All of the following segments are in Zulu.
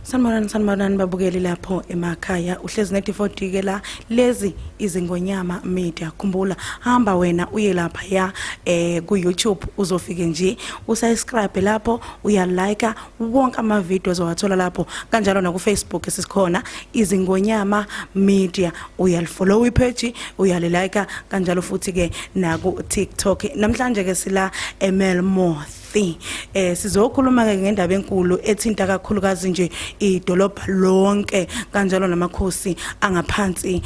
Sanibonani, sanibonani babukeli lapho emakhaya. Uhlezi ne-D4D ke la, lezi Izingonyama Media. Khumbula, hamba wena uye lapha ya ku YouTube, uzofike nje usubscribe lapho, uyalike wonke ama video ozowathola lapho, kanjalo na ku Facebook sisikhona, Izingonyama Media, uyalifollow ipage, uyalilike, kanjalo futhi ke naku TikTok. Namhlanje ke sila eMelmoth. Sizokhuluma ke ngendaba enkulu ethinta kakhulukazi nje idolobha lonke, kanjalo namakhosi angaphansi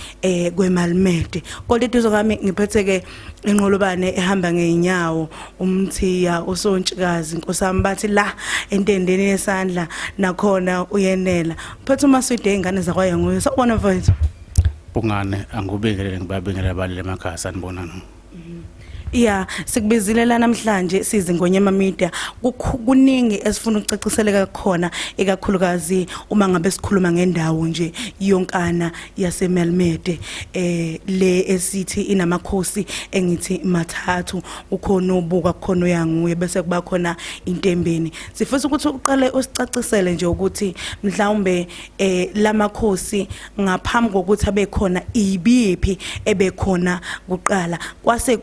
kweMalmede. Kodwa eduze kwami ngiphethe ke inqolobane ehamba ngeenyawo, uMthiya uSontshikazi nkosami, bathi la entendeni yesandla nakhona uyenela. Uphethe umaswidi ezingane zakwaye nguye. Sawubona mfowethu. Bungane, angubingelele, ngibabingelele abalele emakhaya, sanibonani. Yeah, sikubizile la namhlanje siZingonyama Media. Kuningi esifuna ukucaciseleka khona, ikakhulukazi uma ngabe sikhuluma ngendawo nje yonkana yaseMelmede, le esithi inamakhosi engithi mathathu, ukhona ubuka, kukhona uyanguye, bese kuba khona intembeni. Sifisa ukuthi uqale usicacisele nje ukuthi mhlawumbe lamakhosi ngaphambi kokuthi abe khona ibiphi ebekhona kuqala, kwase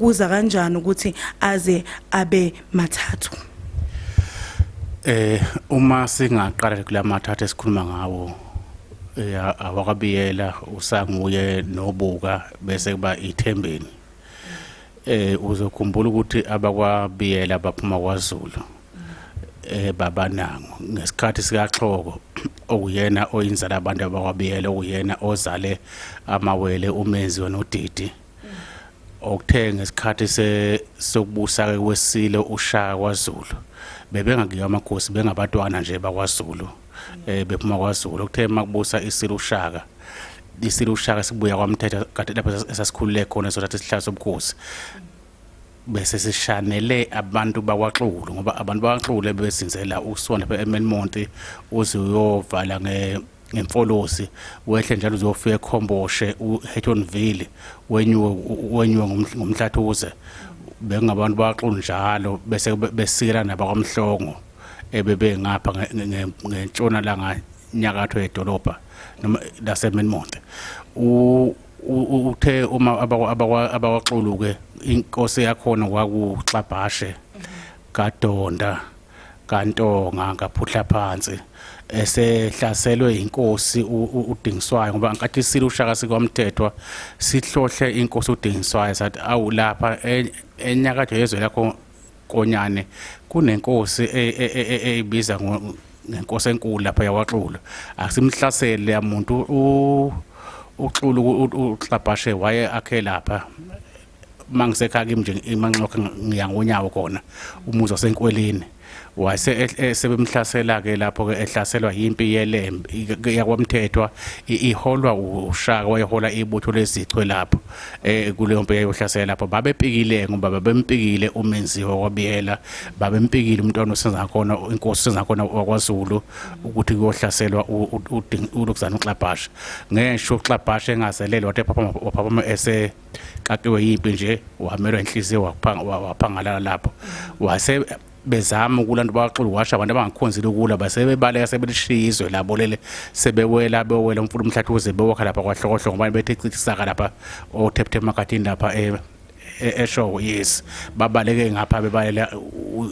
kuza kanjani ukuthi aze abe mathathu? Uma singaqala kulamathathu esikhuluma ngawo, awakabiyela usanguye nobuka, bese kuba ithembeni. Uzokhumbula ukuthi abakwabiyela baphuma kwaZulu, babanango ngesikhathi sikaXhoko, okuyena oyinzala abantu abakwabiyela, okuyena ozale amawele uMenziwa noDidi, okuthe ngesikhathi sokubusa ke kwesilo uShaka kwaZulu bebengakiwa amakhosi, bengabatwana nje bakwaZulu, bephuma kwaZulu. Okuthe makubusa isilo uShaka, isilo uShaka sibuya kwaMthetho kade lapho esasikhulule khona, sothatha isihlalo sobukhosi, bese sishanele abantu bakwaXulu, ngoba abantu bakwaXulu bebezinzela ukusuka lapha eMelmonte uze uyovala ngemfolosi, wehle njalo uzofika eKhomboshe, uHetonville, wenyuke ngomhlathuze, bengabantu bakwaXulu njalo, bese besikela nabakwaMhlongo ebebengapha ngentshonalanga nyakatho yedolobha noma laseMelmonte. Uthe uma abakwaXulu ke, inkosi yakhona kwakuXabhashe kaDonda kaNtonga kaPhuhla phansi, esehlaselwe inkosi uDingiswayo, ngoba nkathi isilo uShaka sikwamthethwa sihlohle inkosi uDingiswayo, sathi awu lapha enyakatho yezwe lakho Konyane kunenkosi eyibiza ngenkosi enkulu lapha yakwaXulu, asimhlasele yamuntu. UXulu uXabhashe waye akhe lapha mangisekhaya kimi nje, imanxokho ngiya ngonyawo khona, umuzi waseNkweleni. Wase sebemhlasela ke lapho ke, ehlaselwa yimpi yelembe yakwamthethwa iholwa uShaka, wayehola ibutho lezichwe lapho kuleyo mpi yayohlasela lapho. Babepikile ngoba babempikile uMenziwa kwabiyela, babempikile umntwana uSenzakhona, inkosi uSenzakhona wakwaZulu, ukuthi kuyohlaselwa uLokuzana uXabhashe. Ngesho uXabhashe engazelele, wathi ephaphama waphaphama ese kakiwe yimpi nje, wamelwa inhliziyo, waphangalala lapho. Wase bezama ukulanda baxulu, washa abantu abangakhonzile ukula, base bebaleka, sebelishiya izwe labo lele, sebewela bewela umfula uMhlathuze, bewakha lapha kwaHlokohlo, ngoba bethe chithisaka lapha otheputhe emakhathini lapha eshowo. Yes, babaleke ngapha bebalela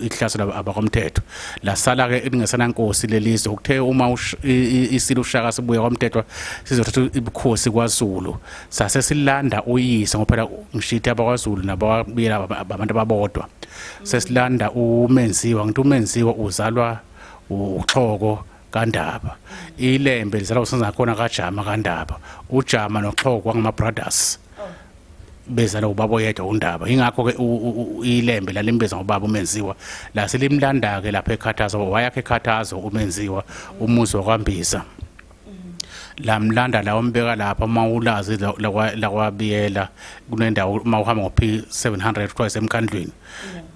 ihlaselo abakwamthetho. Lasala ke lingesanankosi lelizwe. Ukuthe uma isilo uShaka sibuya kwamthetho sizothatha ubukhosi kwaZulu, sase silanda uyise, ngoba phela ngishithi abakwaZulu nababuyela abantu ababodwa. Sesilanda uMenziwa, ngithi uMenziwa uzalwa uXhoko kaNdaba, ilembe lizalwa uSenzakhona kaJama kaNdaba. UJama noXhoko kwangama brothers, bezalwa ubaba oyedwa uNdaba, ingakho ke ilembe lalimbiza ngobaba uMenziwa. La selimlanda ke lapha eKhathazo, wayakhe eKhathazo uMenziwa umuzi wakwaMbiza, lamlanda la umbeka lapha. Uma ulazi lakwabiyela, kunendawo uma uhamba ngo P700 kuthiwa isemkhandlwini.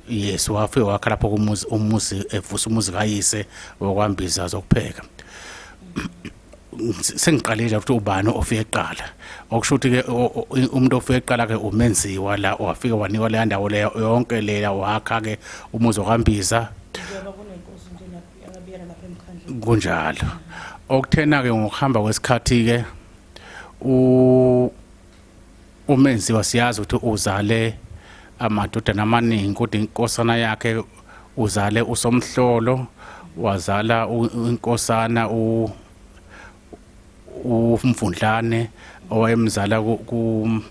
Yes, wafike wakha lapho kumuzi, umuzi evusa umuzi kayise wakwaMbiza zokupheka. Sengiqalile nje ukuthi ubani ofike kuqala, okusho ukuthi ke umuntu ofike kuqala ke uMenziwa la, wafike wanikwa leya ndawo leyo yonke leya, wakha ke umuzi wakwaMbiza. Njengoba kunenkosi nje lapha yakabiyela lapha emkhandlwini. Kunjalo. Okuthena ke ngokuhamba kwesikhathi ke uMenziwa siyazi ukuthi uzale amadodana amaningi, kodwa inkosana yakhe uzale uSomhlolo, wazala inkosana uMvundlane owayemzala ku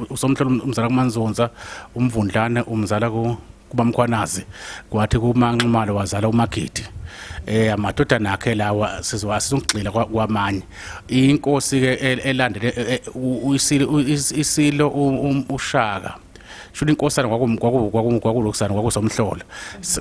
uSomhlolo umzala kuManzunza, uMvundlane umzala kuBamkhwanazi, kwathi kuManxumalo wazala uMagidi. Amadodana akhe lawa sizogxila kwamanye. Inkosi ke elandele isilo uShaka, sho inkosana kwakulokusana kwakuSomhlolo,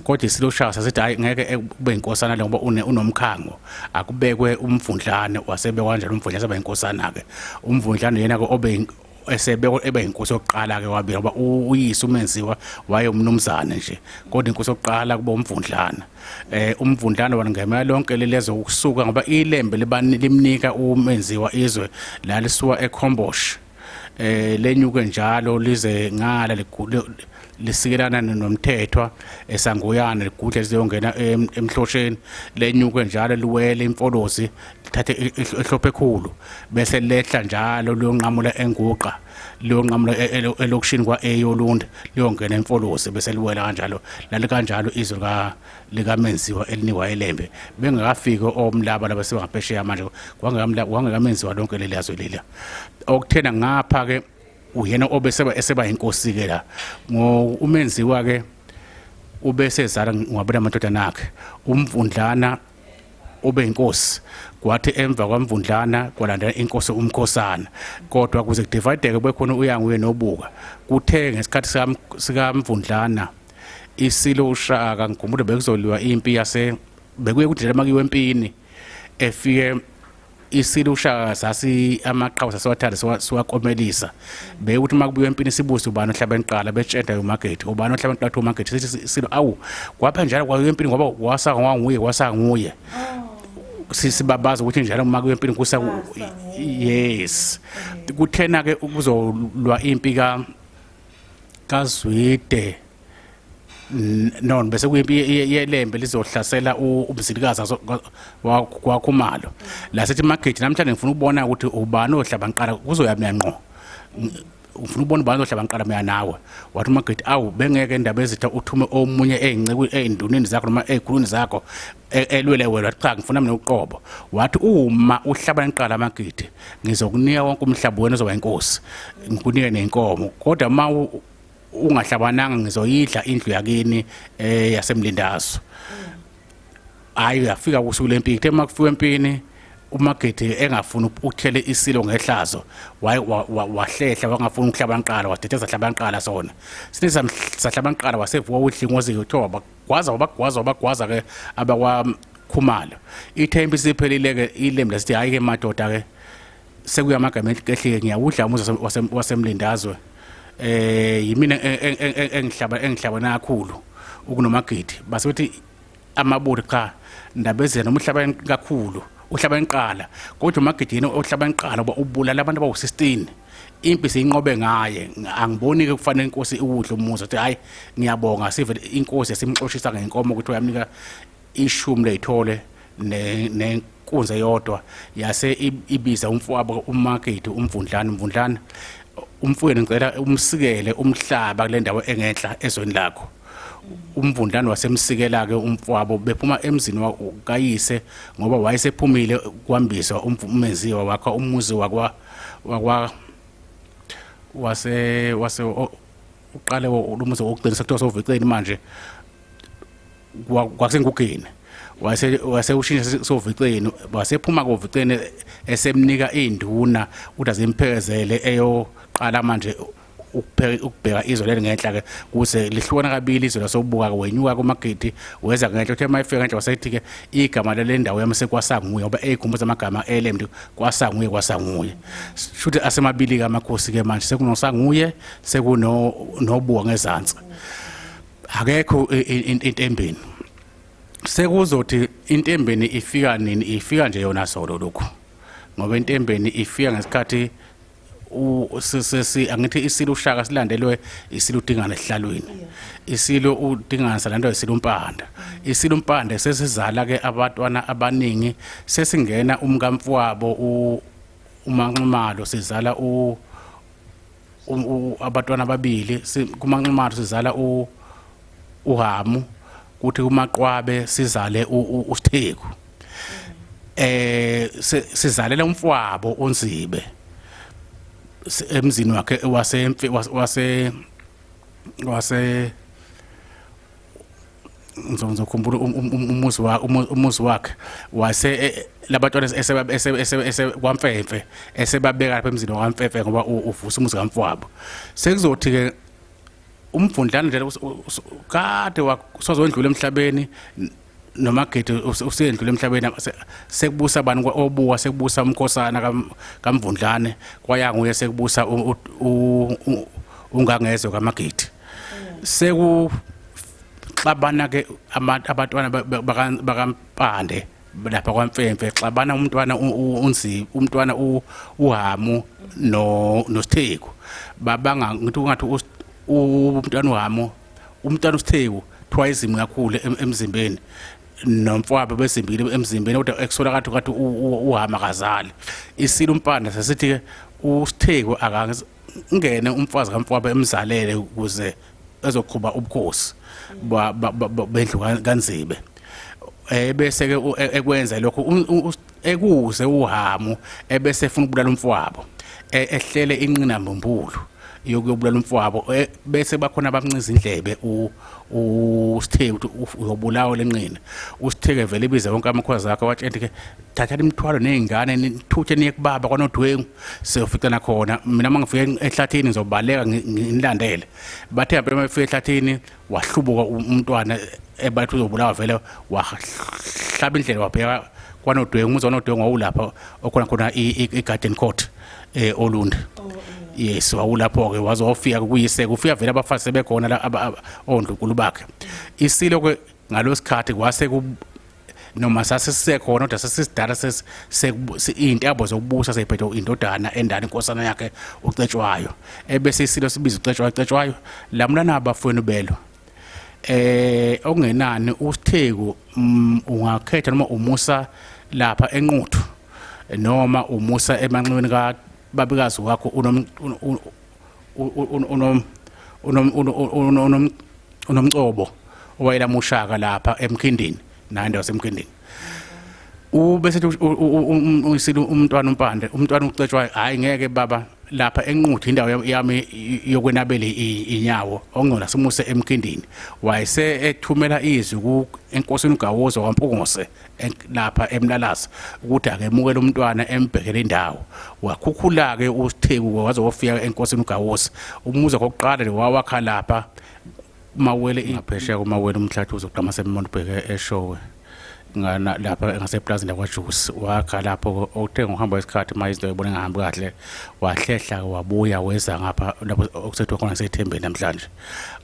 kodwa isilo uShaka sasithi hayi ngeke kube inkosana le ngoba unomkhango, akubekwe uMvundlane. Wasebekwa kanjalo uMvundlane, saba inkosana ke uMvundlane. Yena ke obe esebekwa ebe inkosi yokuqala ke wabili, ngoba uyise uMenziwa waye umnumzane nje, kodwa inkosi yokuqala kuba uMvundlana. UMvundlana wangemela lonke lelezo ukusuka, ngoba iLembe limnika uMenziwa izwe la lisuka eKhombosh, lenyuke njalo lize ngala lisikelana noMthethwa eSanguyana, ligudle lizongena eMhlosheni, lenyuke njalo liwele iMfolozi, lithathe eHlophe ekhulu, bese lehla njalo liyonqamula eNguqa, liyonqamula elokishini kwa-Eyolunda, liyongena eMfolozi, bese liwela kanjalo. Lalikanjalo izwe likaMenziwa elinikwa eLembe bengakafiki omlaba laba sebangaphesheya manje, kwangekamenziwa lonke leli yazwe leliya. Okuthena ngapha ke uyena obeseba eseba inkosi ke la uMenziwa ke ubese ezala ngwabona amadodana akhe uMvundlana ube inkosi, kwathi emva kwaMvundlana kwalandela inkosi uMkhosana, kodwa kuze kudivideke kube khona uyanguye noBuka. Kuthe ngesikhathi sikaMvundlana isilo uShaka, ngikhumbule bekuzoliwa impi yase bekuye kudlela makiwe empini, efike isilo uShaka sasi amaqhawe sasiwathanda siwakomelisa, bekuthi uma kubuya empini sibuze ubani ohlaba enqala, betshenda uMagethi, ubani ohlaba enqala uMagethi, sithi isilo awu kwapha njalo kwakuya empini ngoba wasanguye wasanguye sibabaza ukuthi njalo uma kuya empini kusa. Yes, kuthena ke kuzolwa impi ka kaZwide no bese kuyimpi yeLembe lizohlasela uMzilikazi kwaKhumalo, la sithi Magidi namhlanje ngifuna ukubona ukuthi ubani ohlaba ngiqala, kuzoya mina ngqo, ufuna ukubona ubani ohlaba ngiqala mina nawe. Wathi uMagidi awu bengeke indaba ezitha uthume omunye ey'nceku ey'nduneni zakho noma ey'khulwini zakho elwele wena. Wathi cha, ngifuna mina uqobo. Wathi uma uhlaba ngiqala Magidi ngizokunika wonke umhlaba, wena uzoba inkosi, ngikunike nenkomo, kodwa uma ungahlabananga ngizoyidla indlu yakini yaseMlindazo. Hayi, uyafika kusuku lempiki, kuthe uma kufika empini uMagidi engafuni ukuthele isilo ngehlazo, wahlehla wangafuna ukuhlaba nqala, wadedeza hlaba nqala sona sine sahlaba nqala, wasevuka udlingozi, kuthiwa wabagwaza wabagwaza wabagwaza ke abakwaKhumalo. Ithe impi isiphelile ke iLembe lasithi hayi ke madoda ke sekuyamagama ehlike, ngiyawudla umuzi waseMlindazwe, yimina engihlaba kakhulu ukunoMagidi. Base bethi amabutho cha, ndaba ezena noma uhlaba kakhulu uhlaba enqala, kodwa uMagidi yena ohlaba enqala ngoba ubulala abantu abawu-16, impi siyinqobe ngaye, angiboni ke kufanele inkosi iwudle umuzi. Athi hayi ngiyabonga, sive inkosi yasimxoshisa ngenkomo ukuthi uyamnika 10 leyithole nenkunzi eyodwa, yase ibiza umfowabo uMagidi uMvundlana, uMvundlana umfowenu ngicela umsikele umhlaba kule ndawo engenhla ezweni lakho. UMvundlana wasemsikela ke umfowabo, bephuma emzini kayise ngoba wayesephumile kwambiswa uMenziwa wakha umuzi wakwa wakwa wase wase uqale lo muzi wokugcina sekuthiwa soviceni manje kwasengugeni, wase ushintsha soviceni, wasephuma koviceni esemnika induna ukuthi azimphekezele eyoqala manje ukubheka izwe leli ngenhla ke, kuze lihlukana kabili izwe lasobuka ke. Wenyuka kuMagidi weza ngenhla, uthe uma efika ngenhla wasethi ke igama lale ndawo yami sekwasanguye, ngoba eyikhumbuza amagama eLembe, kwasanguye kwasanguye, shuthi asemabili ke amakhosi ke manje, sekunosanguye sekuno nobuka ngezansi, akekho intembeni. Sekuzothi intembeni ifika nini? Ifika nje yona solo lokhu, ngoba intembeni ifika ngesikhathi Sesi angithi isilo uShaka silandelwe isilo uDingane esihlalweni, isilo uDingane salandwa isilo uMpanda. Isilo uMpande sesizala ke abatwana abaningi, sesingena umkamfwabo uManxumalo, sizala abatwana ababili. KuManxumalo sizala uHamu, kuthi kuMaqwabe sizale uSitheku. Sizalela umfwabo uNzibe emzini wakhe wase wase wase ngizokhumbula umuzi wa umuzi wakhe wase labatwana ese kwaMfemfe, esebabeka lapha emzini waMfemfe ngoba uvusa umuzi kamfwabo. Sekuzothi ke uMvundlana nje kade wasozondlula emhlabeni, noMagede usendlula emhlabeni, sekubusa bani obuka, sekubusa umkhosana kaMvundlane, kwaya nguye sekubusa uNgangezwe kaMagede. Seku xabana ke abantwana bakaMpande lapha kwaMfemfe, xabana umntwana uNzi, umntwana uHamu no noSitheku, babanga ngithi ungathi umntwana uHamu, umntwana uSitheku thiwa izimo kakhulu emzimbeni, nomfowabo besimbile emzimbeni, kodwa ekusola kathi kathi uHamu akazali. Isilo uMpande sesithi ke uSitheku akangene umfazi kamfowabo emzalele ukuze ezoqhuba ubukhosi bendlu kaNzibe. Bese ke ekwenza lokho ekuze uHamu ebese efuna ukubulala umfowabo, ehlele inqina mbumbulu yokuyobulala umfowabo, bese bakhona abamnciza indlebe uSitheku ukuthi uyobulawa lenqina. USitheke vele ibize wonke amakhosi akhe, watshela ke, "Thatha imithwalo nezingane, nithuthe niye kubaba kwaNodwengu, siyoficana khona. Mina uma ngifike ehlathini ngizobaleka nginilandele." Bathe ngempela uma befika ehlathini, wahlubuka umntwana ebathi uzobulawa vele, wahlaba indlela wabheka kwaNodwengu. Umuzi waNodwengu wawulapha okhona khona i-Garden Court Olundi. Yes, wawulapho-ke, waze wafika kuyise, kufika vele abafazi sebekhona la ondlunkulu bakhe. Isilo ke ngalo sikhathi kwase noma sasesisekhona, kodwa sesisidala, iy'ntambo zokubusa seyiphethe indodana endala, inkosana yakhe uCetshwayo. Ebese isilo sibiza uCetshwayo, "Cetshwayo, lamulana abafowenu belo, okungenani uSitheku ungakhetha noma umusa lapha eNquthu noma umusa emanxiweni ka babikazi wakho unom unom unom unom unomcobo owayelamushaka lapha eMkhindini, nayo indawo yaseMkhindini." Ubese isilo umntwana uMpande, umntwana uCetshwayo, "Hayi, ngeke baba, lapha eNquthu indawo yami yokwenabela inyawo, okungcono simuse eMkhindini." Wayese ethumela izwi ku enkosini uGawoza waMpungose lapha eMlalazi ukuthi akemukele umntwana, embhekele indawo. Wakhukhula-ke uSitheku waze wofika enkosini uGawoza. Umuzi kokuqala nje wawakha lapha Mawele, ngaphesheya kuMawele, umhlathi uzoqama semimondo ubheke eShowe, ngana lapha ngaseplazini lakwaJusi. Wakha lapho, okuthe ngokuhamba kwesikhathi uma izinto ebona engahambi kahle, wahlehla wabuya weza ngapha lapho okusethiwa khona sethembeni namhlanje.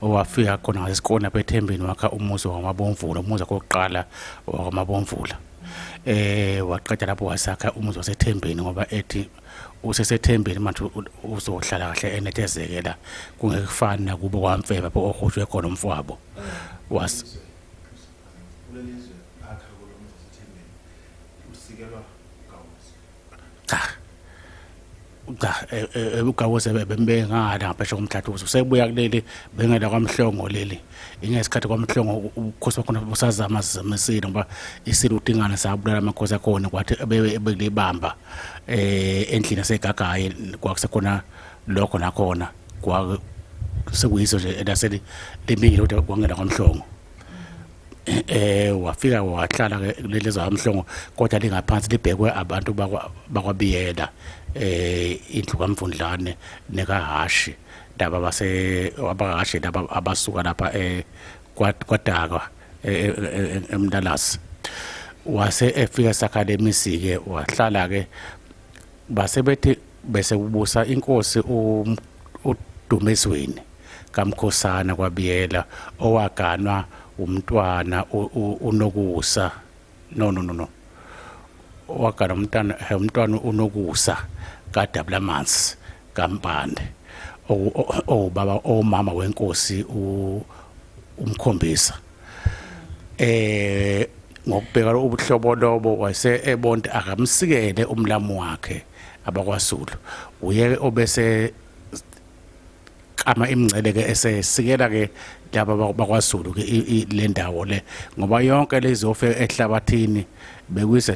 Wafika khona ngasesikole lapha eThembeni, wakha umuzi wakwaMabomvula, umuzi wokuqala wakwaMabomvula. Waqeda lapho wasakha umuzi waseThembeni ngoba ethi usesethembeni manje uzohlala kahle enethezeke la, kungeke kufani nakubo kwaMfeba lapho ohujwe khona umfowabo was Kulelizwe akha kulo muzi waseThembeni usikelwa uGawuzi. Cha cha, uGawuze bembeke ngala ngaphesheya komhlathuzo, usebuya kuleli bengela kwaMhlongo. Leli ingesikhathi kwaMhlongo ubukhosi bakhona busazama zamisile ngoba isilo uDingane sabulala amakhosi akhona, kwathi bekulibamba endlini yaseGagaye, kwakusekhona lokho nakhona kwa sekuyiso nje elaseli limile, kodwa kwangena kwaMhlongo. Wafika wahlala ke kuleli zaMhlongo, kodwa lingaphansi libhekwe abantu bakwaBiyela, indlu kaMvundlane nekaHashi, laba base abakaHashi laba abasuka lapha kwaDakwa eMntalasi. Wase efika sakha lemisi ke, wahlala ke, base bethi bese kubusa inkosi uDumezweni kaMkhosana kwaBiyela, owaganwa umntwana uNokusa. No, no, no, no, wagana umntwana uNokusa kaDabulamanzi. kaMpande owubaba omama wenkosi uMkhombisa. Ngokubheka ubuhlobo lobo wase ebonke akamsikele umlamu wakhe abakwaZulu, uye obese kama imingcele ke esesikela ke laba bakwaZulu ke le ndawo le, ngoba yonke lezofe ehlabathini bekuyize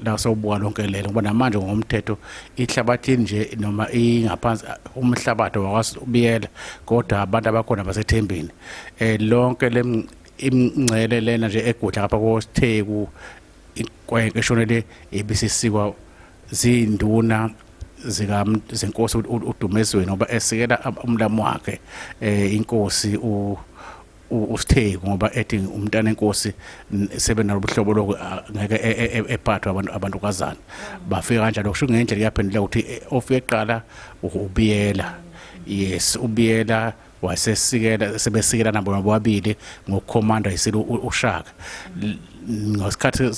la sowubuka lonke lelo, ngoba namanje ngomthetho ihlabathini nje noma ingaphansi umhlabathi wakwaSibiyela, kodwa abantu abakhona basethembeni lonke le imingcele lena nje egudla ngapha koSitheku ikwenke eshonele ibisisikwa zinduna zika zenkosi uDumezweni, ngoba esikela umlamu wakhe inkosi uSitheku, ngoba ethi umntana enkosi sebenalo ubuhlobo lokho ngeke ephathwe abantu abantukazana. Bafika kanjalo kusho ngendlela iyaphendula ukuthi ofike eqala uBiyela. Yes, uBiyela wasesikela sebesikela nabo bobabili ngokukhomanda isilo uShaka. Ngesikhathi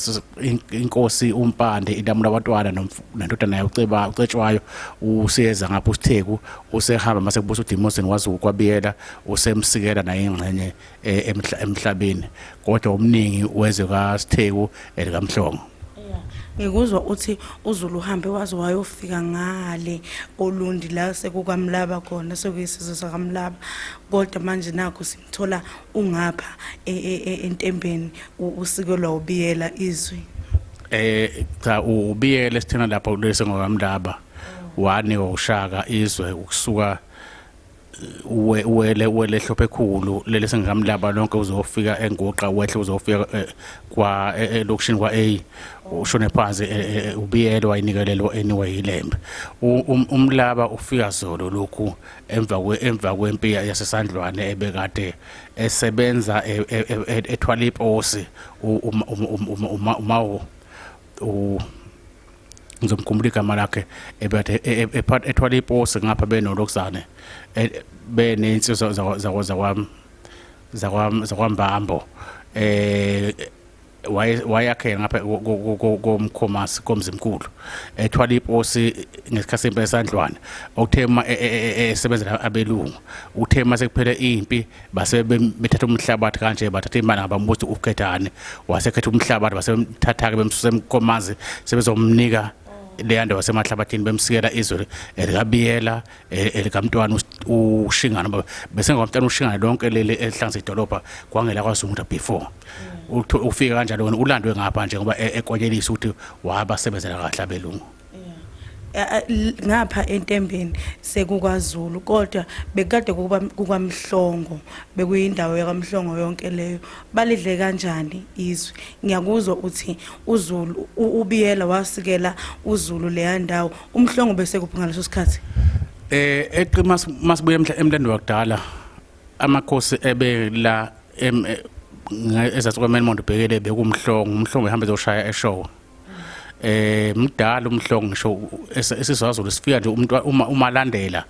inkosi uMpande ilamula abantwana nendodana yayo uCeba uCetshwayo usiyeza ngapha uSitheku usehamba mase kubusa uDimozeni waZulu kwaBiyela usemsikela naye ingxenye emhlabeni, kodwa omningi wezwe kaSitheku elikaMhlongo. Ngikuzwa uthi uZulu uhambe waze wayofika ngale oLundi la sekukaMlaba khona, sekuyisizwe sakaMlaba, kodwa manje nakho simthola ungapha eNtembeni usikelwa uBiyela izwi. Cha, uBiyela esithena lapha kulesi ngokaMlaba wanikwa uShaka izwe ukusuka uwele uwele ehlophe ekhulu leli sengikamlaba lonke uzofika enguqa, wehle uzofika kwa elokishini kwa A, ushone phansi uBiyela wayinikelelwa anyway iLembe. Umlaba ufika zolo lokhu emva kwempi yaseSandlwane ebekade esebenza ethwala iposi uma ngizomkhumbula igama lakhe, ebekade ethwala iposi ngapha benolokuzane benensizwa zakwaMbambo, wayakhe ngapha komkhomasi komzimkhulu ethwala iposi ngesikhathi sempi eSandlwane, okuthe uma esebenzela abelungu, uthe uma sekuphele impi base bethatha umhlabathi kanje, bathatha imali ngabambuthi ukhethane, wasekhetha umhlabathi base bemthatha-ke bemsusa emkomazi sebezomnika leya ndawo yasemahlabathini, bemsikela izwe elikaBiyela elikamntwana uShingana, bese ngomntwana uShingana lonke leli elihlanganisa idolobha kwangela kwaZungu before ufike kanjalo wena ulandwe ngapha nje ngoba ekwanyelisa ukuthi wabasebenzela kahle abelungu. Ngapha eNtembeni sekukaZulu, kodwa bekade kukaMhlongo, bekuyindawo yakaMhlongo yonke leyo. Balidle kanjani izwe? Ngiyakuzwa uthi uZulu uBiyela wasikela uZulu leya ndawo, uMhlongo bese kuphi ngaleso sikhathi? Eqima masibuye emlando wakudala, amakhosi ebe la ezathu kwaMelmondo bhekele bekuMhlongo, uMhlongo ehamba ezoshaya eshowa. Mdala uMhlongo ngisho esizwaZulu sifika nje umuntu uMalandela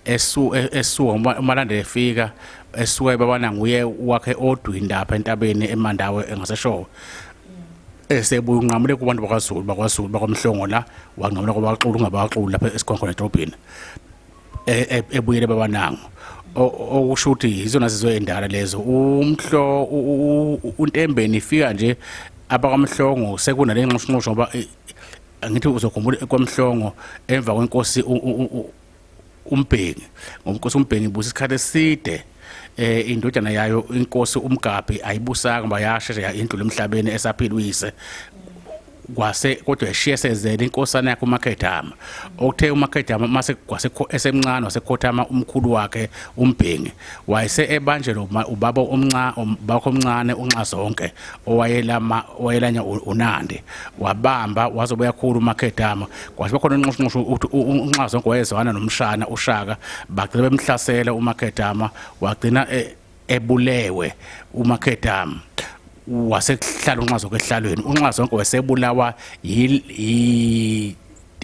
esuka uMalandela efika esuka ebabana nguye wakhe odwini lapha entabeni eMandawe engaseshowa, esebuya unqamule kubantu bakwaZulu bakwaZulu bakwaMhlongo la, wanqamula kwabaXulu ungabaXulu lapha esikhona edolobheni, ebuyele babanango, okusho ukuthi yizona sizwe endala lezo. Umhlo uNtembeni ifika nje abakwaMhlongo sekunale nxushunxushu, ngoba angithi uzokhumbula kwaMhlongo emva kwenkosi uMbhengi, ngoba inkosi uMbhengi ibusa isikhathi eside, indodana yayo inkosi uMgabhi ayibusanga ngoba yashesha indlula emhlabeni esaphila uyise, kwase kodwa eshiye sezele inkosana yakhe uMakhedama, okuthe uMakhedama mase kwase esemncane wasekhothama umkhulu wakhe uMbhengi, wayese ebanjelwa ubaba omncane bakho omncane uNxazonke owayelama owayelanya uNandi, wabamba wazobuya khulu uMakhedama, kwase khona unxushunxushu ukuthi uNxazonke wayezwana nomshana uShaka, bagcina bemhlasela uMakhedama, wagcina ebulewe uMakhedama, wasekuhlala uNxazonke ehlalweni. uNxazonke wesebulawa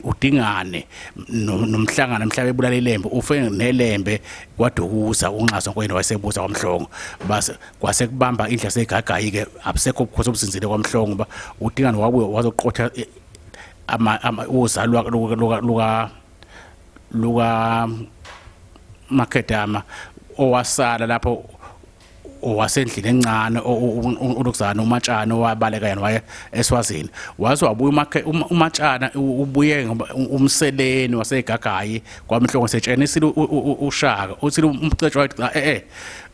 uDingane nomhlangano mhlaba ebulala iLembe, ufe neLembe kwaDukuza uNxazonke yena wayesebusa kwaMhlongo, base kwase kubamba indlela segagayi ke, abusekho ubukhosi obuzinzile kwaMhlongo, ba uDingane wabuye wazoqotha ama uzalwa luka luka luka Makhedama owasala lapho owasendlini encane ulokuzana uMatshana owabaleka yena waye eSwazini waze wabuya uMatshana ubuye ngoba umseleni wasegagayi kwamhlongo setshenisile uShaka uthi umcetshwa wathi eh eh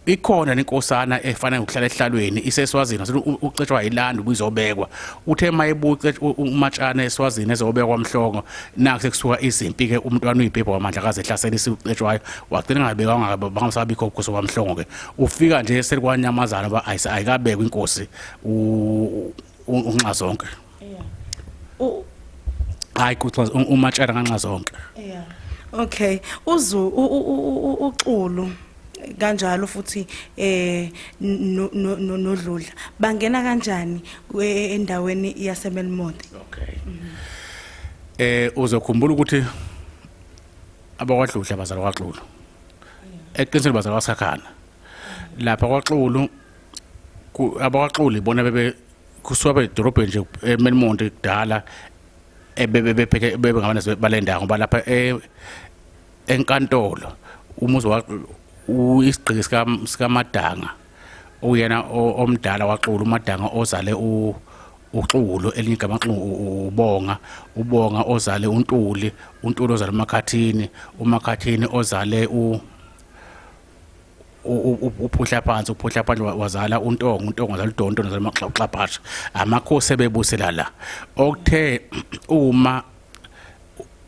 ikhona nenkosana efanele ukuhlala ehlalweni iseswazini ucetshwa yilanda ubizobekwa uthe mayebuce uMatshana eswazini ezobekwa mhlongo naku sekusuka izimpi ke umntwana uyibhebha wamandla kaze ehlasela isiucetshwayo wagcina ngabekwanga bangasabikho ubukhosi kwamhlongo ke ufika nje selikwanyamazana ba ayikabekwa inkosi unxa zonke Yeah. Hayi kuthi uMatshana kanxa zonke. Yeah. Okay, uzu uXulu kanjalo futhi eh noDludla bangena kanjani endaweni yaseMelmoth? Okay. Uzokhumbula ukuthi abakwaDludla bazalwa kwaXulu. Eqinisweni bazalwa kwaSikhakhane. Lapha kwaXulu abakwaXulu ibona bebe kusuka edolobheni nje eMelmonte kudala ebebephethe bebengabantu balendawo ngoba lapha enkantolo umuzi wa isigqiki sika sikaMadanga uyena omdala waxulu uMadanga ozale uXulu elinye igama Xulu uBonga uBonga ozale uNtuli uNtuli ozale uMakhathini uMakhathini ozale uphuhla phansi uphuhla phansi wazala uNtongo uNtongo wazala uDonto wazala uMaxaxabhasha amakhosi ebebusela la okuthe uma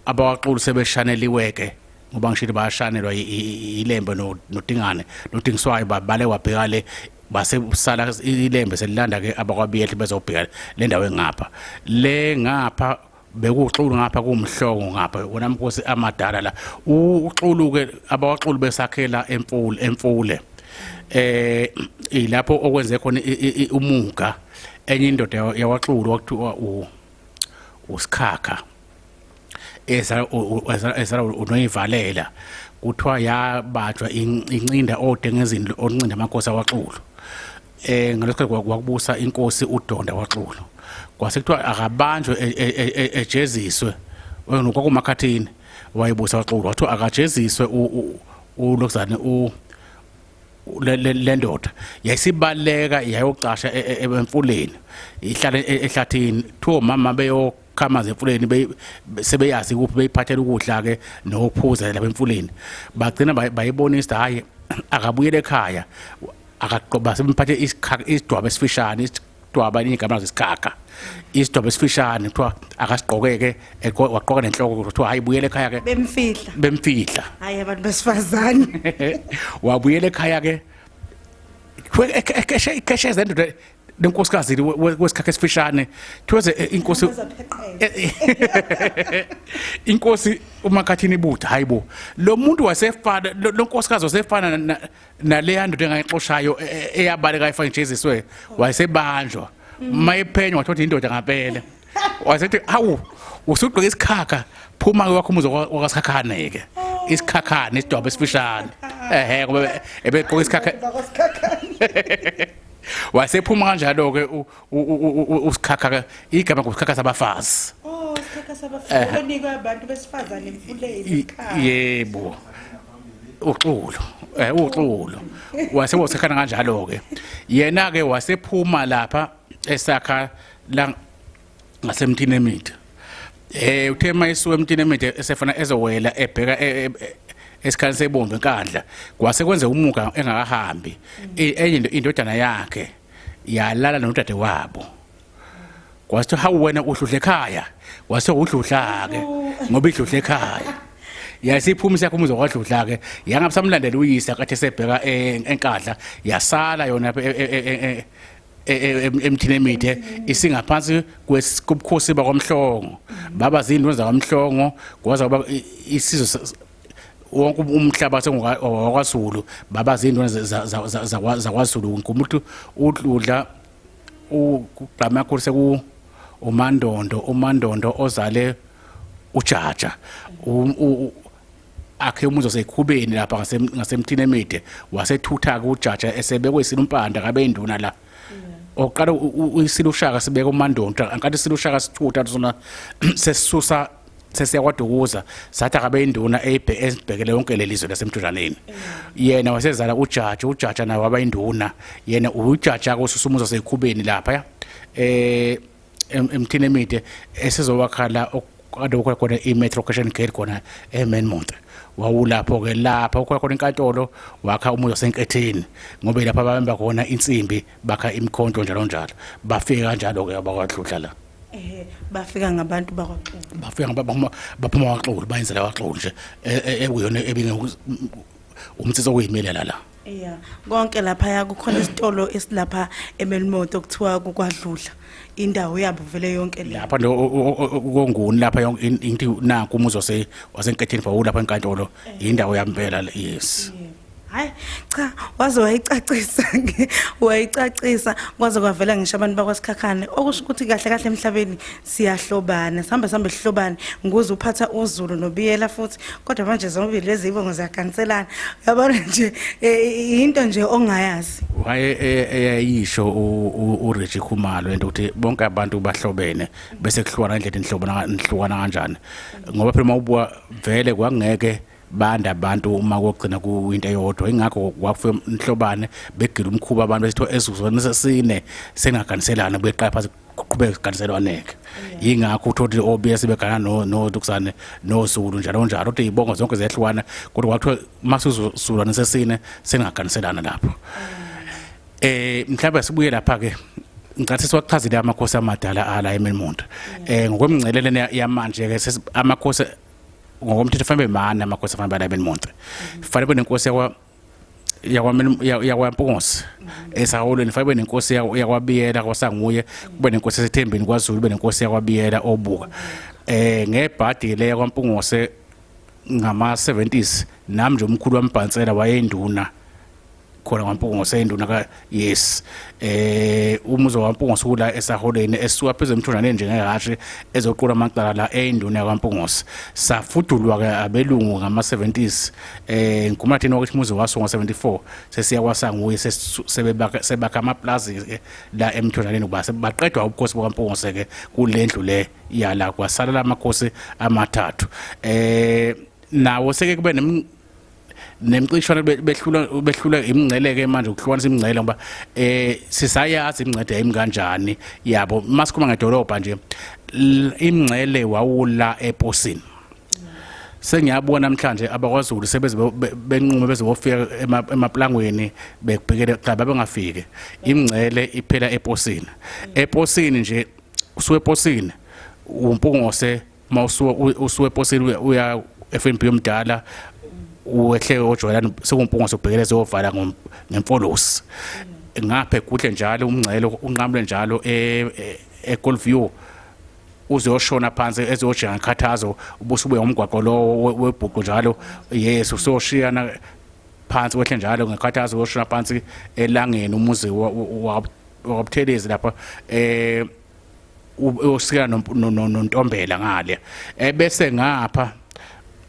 abawaxulu sebeshaneliweke ngoba ngishilo bayashanelwa ilembe noDingane noDingiswayo babale wabheka le base sala ilembe selilanda ke abakwabiyehli bezobheka le ndawo engapha le ngapha bekuxulu ngapha kumhlongo ngapha wona mkhosi amadala la uxulu ke abawaxulu besakhela emfule emfule eh ilapho okwenze khona umuga enye indoda yawaxulu wakuthiwa usikhakha ezala ezala unoyivalela kuthiwa yabajwa incinda odengezini oncinda amakhosi awaxulu eh ngalesikhathi kwakubusa inkosi uDonda kwaXulu kwase kuthiwa akabanjwe ejeziswe kwakumakhathini wayebusa kwaXulu wathiwa akajeziswe ulokuzane u le ndoda yayisibaleka yayocasha emfuleni ihlale ehlathini kuthiwa omama beyokhama emfuleni sebeyazi kuphi beyiphathela ukudla ke nokuphuza lapha emfuleni bagcina bayibonisa hayi akabuyele ekhaya akaqoba semphathe isidwaba esifishane isidwaba elinye igama lazo isikhakha isidwaba esifishane kuthiwa akasigqokeke wagqoka nenhloko kuthiwa hayi buyela ekhaya ke bemfihla bemfihla hayi abantu besifazane wabuyela ekhaya ke ekhesheza indoda lenkosikazi wesikhakha esifishane thiweze inkosi inkosi uMakhathini ibutha hayibo lo muntu wasefana lo nkosikazi wasefana naleya ndoda engayixoshayo eyabaleka ifake ijeziswe wayesebanjwa mayephenywa wathola indoda ngapela wasethi hawu usugqoke isikhakha phuma ke wakho umuzi wakwasikhakhane ke isikhakhane isidwaba esifishane ehe ngoba ebegqoke isikhakha wasephuma kanjalo ke usikhakha ke igama ngusikhakha sabafazi. Oh, isikhakha sabafazi onikwa abantu besifazane emfuleni isikhakha. Yebo. Uxulu. Uxulu. Wase wasekhana kanjalo ke. Yena ke wasephuma lapha esakha la ngasemthini emide. Uthe mayisuka emthini emide esefana ezowela ebheka esikhaleni sebomvu enkandla kwase kwenze umuga engakahambi enye indodana yakhe yalala nodade wabo kwase hawu wena udludle ekhaya wase udludla ke ngoba idludle ekhaya yasiphuma isakho umuzi wakwadludla ke yangabe samlandela uyise akathi esebheka enkadla yasala yona emthini emide isingaphansi kwesibukhosi bakwamhlongo baba zinduna zakwamhlongo kwaza kuba isizwe wonke umhlaba sengowakwaZulu baba zinduna zakwaZulu ngumuntu udludla ugqama kakhulu seku uMandondo uMandondo ozale uJaja akhe umuzi wasekhubeni lapha ngasemthini emide wasethutha ke uJaja esebekwe isilumpanda kabe induna la oqala isilushaka sibeka uMandondo ankathi isilushaka sithutha sona sesisusa Sesiyakwadukuza sathi akabe induna esibhekele yonke lelizwe lasemthunjaneni. Yena wasezala ujaja, ujaja naye waba induna. Yena ujaja kosusumuza sekhubeni lapha emthini emide esizowakhala okade kukhona khona i-Metro Cash and Carry khona eMenmont. Wawulapho ke lapha ukhona khona inkantolo, wakha umuzi wasenketheni ngoba lapha babamba khona insimbi, bakha imikhonto njalo njalo. Bafika kanjalo ke abakwaDludla la. Bafika ngabantu bakwaXulu. Bafika baphuma kwaXulu, bayenzela kwaXulu nje ekuyona ebinge umthetho okuyimelela la. Yeah, konke lapha kukhona isitolo esilapha eMelmoto kuthiwa kukwaDludla. Indawo yabo vele yonke le. Lapha konguni lapha yonke into nanku umuzi wasenketheni lapha enkantolo, indawo yampela, yes. Hayi cha, waze wayicacisa ke, wayicacisa kwaze kwavela ngisho abantu bakwaSikhakhane, okusho ukuthi kahle kahle emhlabeni siyahlobana, sihamba sihambe sihlobane. Nguze uphatha uZulu noBiyela futhi, kodwa manje zombili lezi zibongo ziyaganiselana. Uyabona nje into nje ongayazi. Waye eyayisho uReggie Khumalo into ukuthi bonke abantu bahlobene bese kuhlukana indlela enihlobana nihlukana kanjani, ngoba phela mawubuka vele kwangeke banda abantu uma kokugcina kuyinto eyodwa. Ingakho kwakufika inhlobane begila umkhuba abantu besithiwa esizweni sesine sengaganiselana, beqala phansi kuqhubeka kuganiselwaneke. Yingakho uthothi oBS begana no Dukusane noZulu njalo njalo, kodwa izibongo zonke ziyahlukana, kodwa kwathiwa masizulwane sesine sengaganiselana lapho. Mhlawumbe sibuye lapha ke, ngicathi siwachazile amakhosi amadala ala eMelmonte. Ngokwemingcelele yamanje ke amakhosi ngokomthetho fanele mane amakhosi afanele bala eMelmonte. Fanele bene nenkosi yakwaMpungose esaholweni, fanele nenkosi yakwaBiyela kwaSanguye, kube nenkosi esethembeni kwaZulu, kube nenkosi yakwaBiyela obuka. Ngebhadi le yakwaMpungose ngama 70s nami nje umkhulu wambhansela wayenduna khona kwaMpungose, enduna ka yes. Umuzi waMpungose kula esaholweni esuka phezulu emthunjaneni njengehhashi ezoqula amacala la eyinduna yakwaMpungose. Safudulwa ke abelungu ngama 70s, ngikumathini wakuthi umuzi waso ngo 74 sesiya kwaSanguye, sebebaka sebakha amaplazi la emthunjaneni, kuba sebaqedwa ubukhosi bukaMpungose ke kulendlu le yala, kwasala lamakhosi amathathu. Nawo seke kube nemcishwana behlula imingceleke manje, ukuhlukanisa imingcele ngoba sisayazi imingcele yayimi kanjani yabo. Masikhuluma ngedolobha nje, imingcele wawula eposini. Sengiyabona namhlanje abakwaZulu sebeze benqume beze bofika emaplangweni bekubhekele, cha babengafiki. Imingcele iphela eposini. Eposini nje usuke eposini uMpungose, mawusuka usuke eposini uya FNB omdala wehle ojwayelana sekuMpungose ubhekele seyovala ngemfolosi. Ngapha eGudle njalo umngcele unqamule njalo eGolfview uzoshona phansi ezojika ngekhathazo, ubusubuya ngomgwaqo lowo webhuqo njalo, yes, usoshiyana phansi wehle njalo ngekhathazo uyoshona phansi elangeni umuzi wakwaButhelezi lapha uyosikela noNtombela ngale. Bese ngapha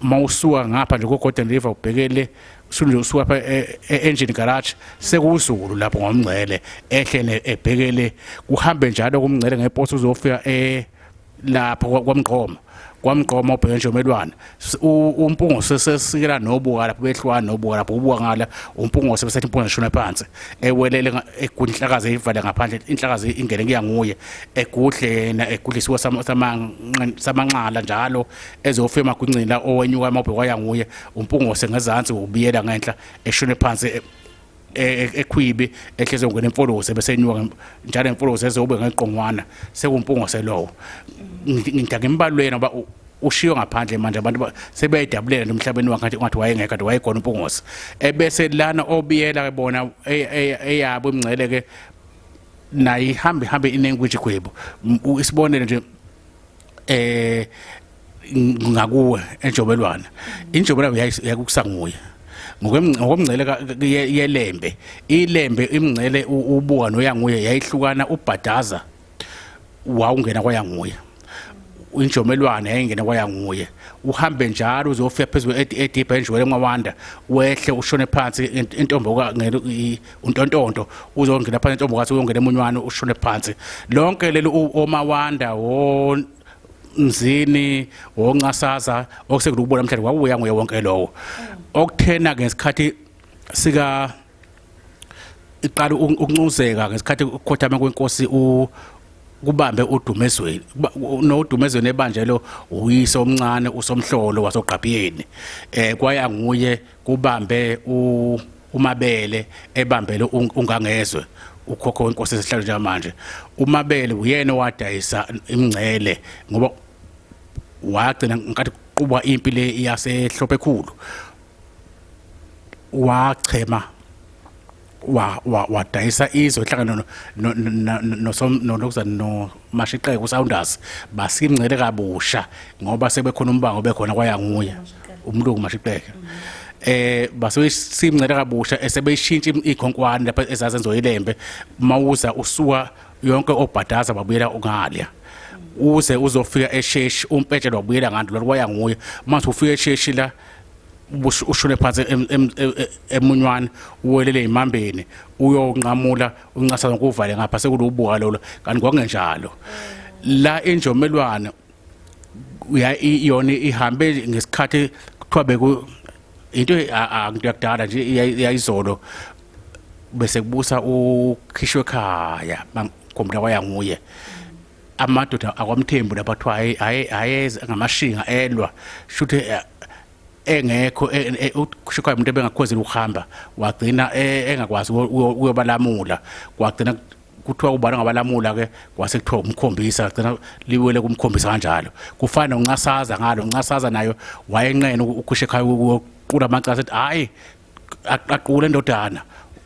mawusuka ngapha nje ko-Golden River ubhekele usunje usuka lapha e-engine garage sekuwuZulu lapho ngomngcele ehlele ebhekele kuhambe njalo kumngcele ngeposi uzofika lapha kwaMgqoma, kwaMgqoma ubheke nje umelwane uMpungose sesikela nobuka lapho behlukana nobuka lapho ubuka ngala uMpungose bese impunga ishona phansi ewelele egunhlakaze ivale ngaphandle inhlakaze ingene kuya nguye egudle na egudlisiwe samanxala njalo ezofika emagwincini la owenyuka amabhekwa kwaya nguye uMpungose ngezansi ubiyela ngenhla eshone phansi ekhwibi ehleze ngene emfolosi bese enyuka njalo emfolosi ezobe ngeqongwana sekuMpungose lowo. Ngidaka imbalweni ngoba ushiyo ngaphandle manje abantu sebeyayidabulela emhlabeni wakhe ngathi wayengekho kade wayekhona uMpungose. Ebese lana obiyela ke bona eyabo imingcele ke naye ihambe ihambe inengwiji gwebo. Isibonelo nje ngakuwe enjobelwana, injobelwana yakukusanguye ngokomngcele yelembe, ilembe imngcele ubuka noyanguye yayihlukana, ubhadaza wawungena kwayanguye, injomelwane yayingena kwayanguye, uhambe njalo uzofika phezulu edibha enjwele eMawanda, wehle ushone phansi intombo untontonto uzongena phansi intombokazi uyongena emunywane ushone phansi lonke leli omawanda wo mzini woncasaza okusekulubona namhlanje kwakuya nguye wonke lowo. Okuthena ngesikhathi sika iqala ukuncuzeka ngesikhathi ukukhothama kwenkosi kubambe uDumezweni noDumezweni ebanjelo uyise omncane uSomhlolo wasoGqabhiyeni, kwaya nguye kubambe uMabele ebambele uNgangezwe ukhokho wenkosi esihlalo njengamanje. UMabele uyena owadayisa imingcele ngoba wagcina ngenkathi kuqubwa impi le yaseHlophe ekhulu, wachema wadayisa izwe ehlangana noMashiqeke uSaunders, basimncele kabusha ngoba sebekhona umbango bekhona kwaya nguye umlungu Mashiqeke. Basebesimncele kabusha esebeyishintsha ikhonkwane lapha ezazenziwa ilembe, mawuza usuka yonke obhadaza babuyela ngaliya uze uzofika eSheshi, umpetshe wabuyela ngani lo kwaya nguye. Manje ufika eSheshi la ushone phansi emunywane uwelele imambeni uyonqamula uncasa ngokuvale ngapha sekulobuka lolo, kanti kwakungenjalo la injomelwane yona ihambe ngesikhathi kuthiwa beku into yakudala nje yayizolo, bese kubusa ukhishwe ekhaya bangikhumbula kwaya nguye amadoda akwaMthembu lapha kuthiwa ayeze ngamashinga elwa shuthi engekho ukhishwe umuntu ebengakhwezela ukuhamba, wagcina engakwazi ukuyobalamula, kwagcina kuthiwa ubani ngabalamula ke kwase kuthiwa umkhombisa, gcina liwele kumkhombisa kanjalo. Kufana noNcasaza ngalo, uNcasaza nayo wayenqena ukhushe ekhaya ukuqula amacala ethi hayi aqule indodana,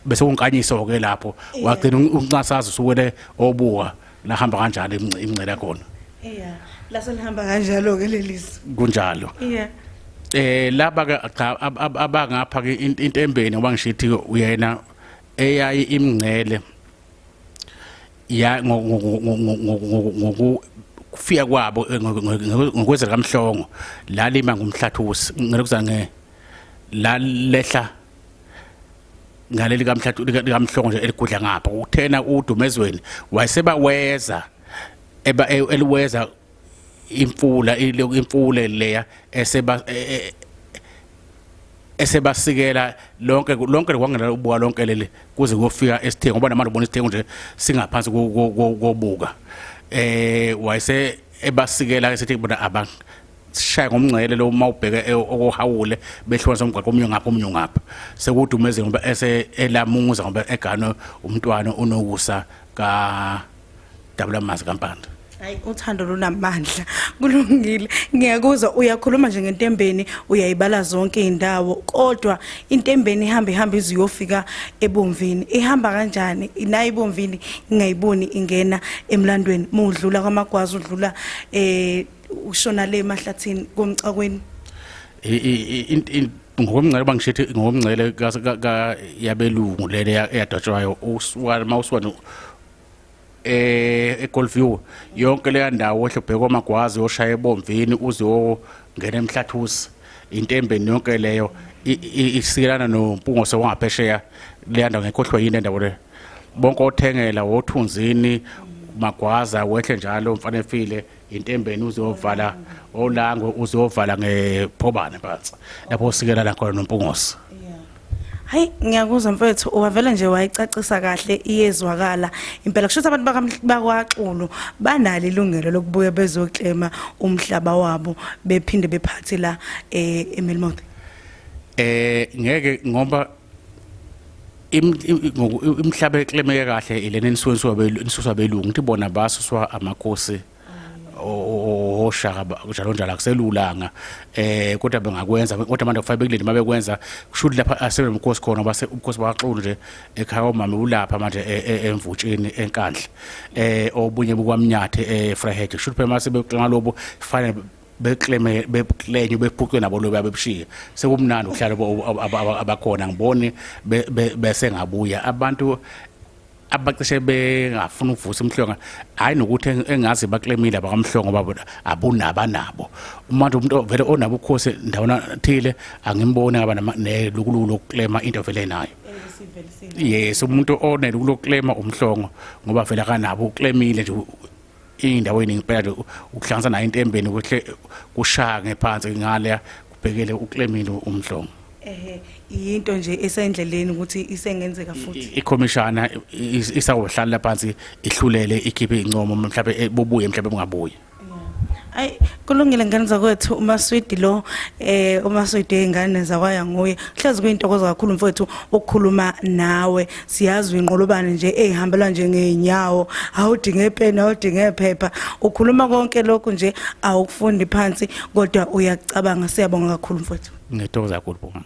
bese unkanyiso ke lapho wagcina uNcasaza usuwele obuka lahamba kanjalo imingcele yakhona. Yeah, laselihamba kanjalo ke lelizwe. Kunjalo. Laba ke cha abangapha ke intembeni ngoba ngishithi uyena eyayi imingcele ya ngokufika kwabo ngokwezela kaMhlongo lalima ngumhlathusi ngelokuza nge la lehla ngaleli kamhlathu likamhlongo nje eligudla ngapha uthena uDumezweni wayesebaweza eba eliweza imfula imfule leya eseba esebasikela lonke lonke kwangena ubuka lonke leli kuze kuyofika esithengo, ngoba namanje ubona isithengo nje singaphansi kobuka. Wayese ebasikela esithi bona aba sishaya ngomngcele lo uma ubheke okuhawule behlukanisa umgwaqo omunye ngapha omunye ngapha, sekudumeze ngoba ese elamuza ngoba eganwe umntwana unokusa ka Dabulamazi kaMpande. Hayi, uthando lunamandla. Kulungile, ngiyakuzwa uyakhuluma nje ngentembeni, uyayibala zonke indawo, kodwa intembeni ihamba ihamba iziyofika ebomvini. Ihamba kanjani nayo ibomvini ngingayiboni ingena emlandweni? Mudlula kwamagwazi udlula ushona le emahlathini komcakweni. Ngokomngcele bangishithi ngokomngcele yabelungu lele eyadwetshwayo usuka mawusuka eGolfview yonke leya ndawo ohle ubheka kwamagwazi oshaya ebomvini uze uyongena emhlathusi intembeni yonke leyo isikelana noMpungose wangaphesheya leya ndawo ngekhohlwa yini endawo le bonke othengela wothunzini magwaza wehle njalo mfanefile intembeni uzovala olangwe uzovala ngephobane phansi lapho usikelana khona noMpungose. Hayi, ngiyakuzwa mfethu, wavele nje wayicacisa kahle, iyezwakala impela. Kusho ukuthi abantu bakwaXulu banalo ilungelo lokubuya bezoklema umhlaba wabo bephinde bephathe la eMelmoth. Ngeke ngoba imihlaba eklemeke kahle ilena enisuswa belungu, ukuthi bona basuswa amakhosi oshaka njalo njalo akuselulanga kodwa bengakwenza, kodwa manje kufanele bekulinde mabekwenza kusho ukuthi lapha asenomkhosi khona base ubukhosi bakaXulu nje ekhaya omama ulapha manje emvutsheni eNkandla obunye bukwamnyathe eVryheid, kusho ukuthi phela mase beklema lobo kufanele bekleme beklenywe bephucwe nabo lobo abebushiya sekumnandi ukuhlala abakhona ngibone bese ngabuya abantu abacishe bengafuna ukuvusa umhlonga, hayi nokuthi engazi baklemile abakamhlongo babo abunaba nabo manje umuntu vele onabo ubukhosi ndawana thile angimboni ngaba nelukuluku lokuklema into vele nayo. Yes, umuntu onelukuluku lokuklema umhlongo ngoba vele akanabo uklemile nje. Indawo eningi impela nje ukuhlanganisa nayo intembeni kuhle kushaya ngephansi ngale kubhekele uClemile uMdlongo. Ehe, yinto nje esendleleni ukuthi isengenzeka futhi. Ikhomishana isawuhlala phansi ihlulele ikhiphe incomo mhlawumbe bubuye mhlawumbe bungabuyi. Ayi, kulungile ngane zakwethu, uMaswidi lo, uMaswidi ezingane zakwaya nguye. Hlezi kuyintokozo kakhulu mfowethu ukukhuluma nawe. Siyazi inqolobane nje ezihambela nje ngeenyawo, awudinge ipeni, awudinge iphepha. Ukhuluma konke lokhu nje awukufundi phansi kodwa uyacabanga. Siyabonga kakhulu mfowethu. Ngiyathokoza kakhulu, Bongani.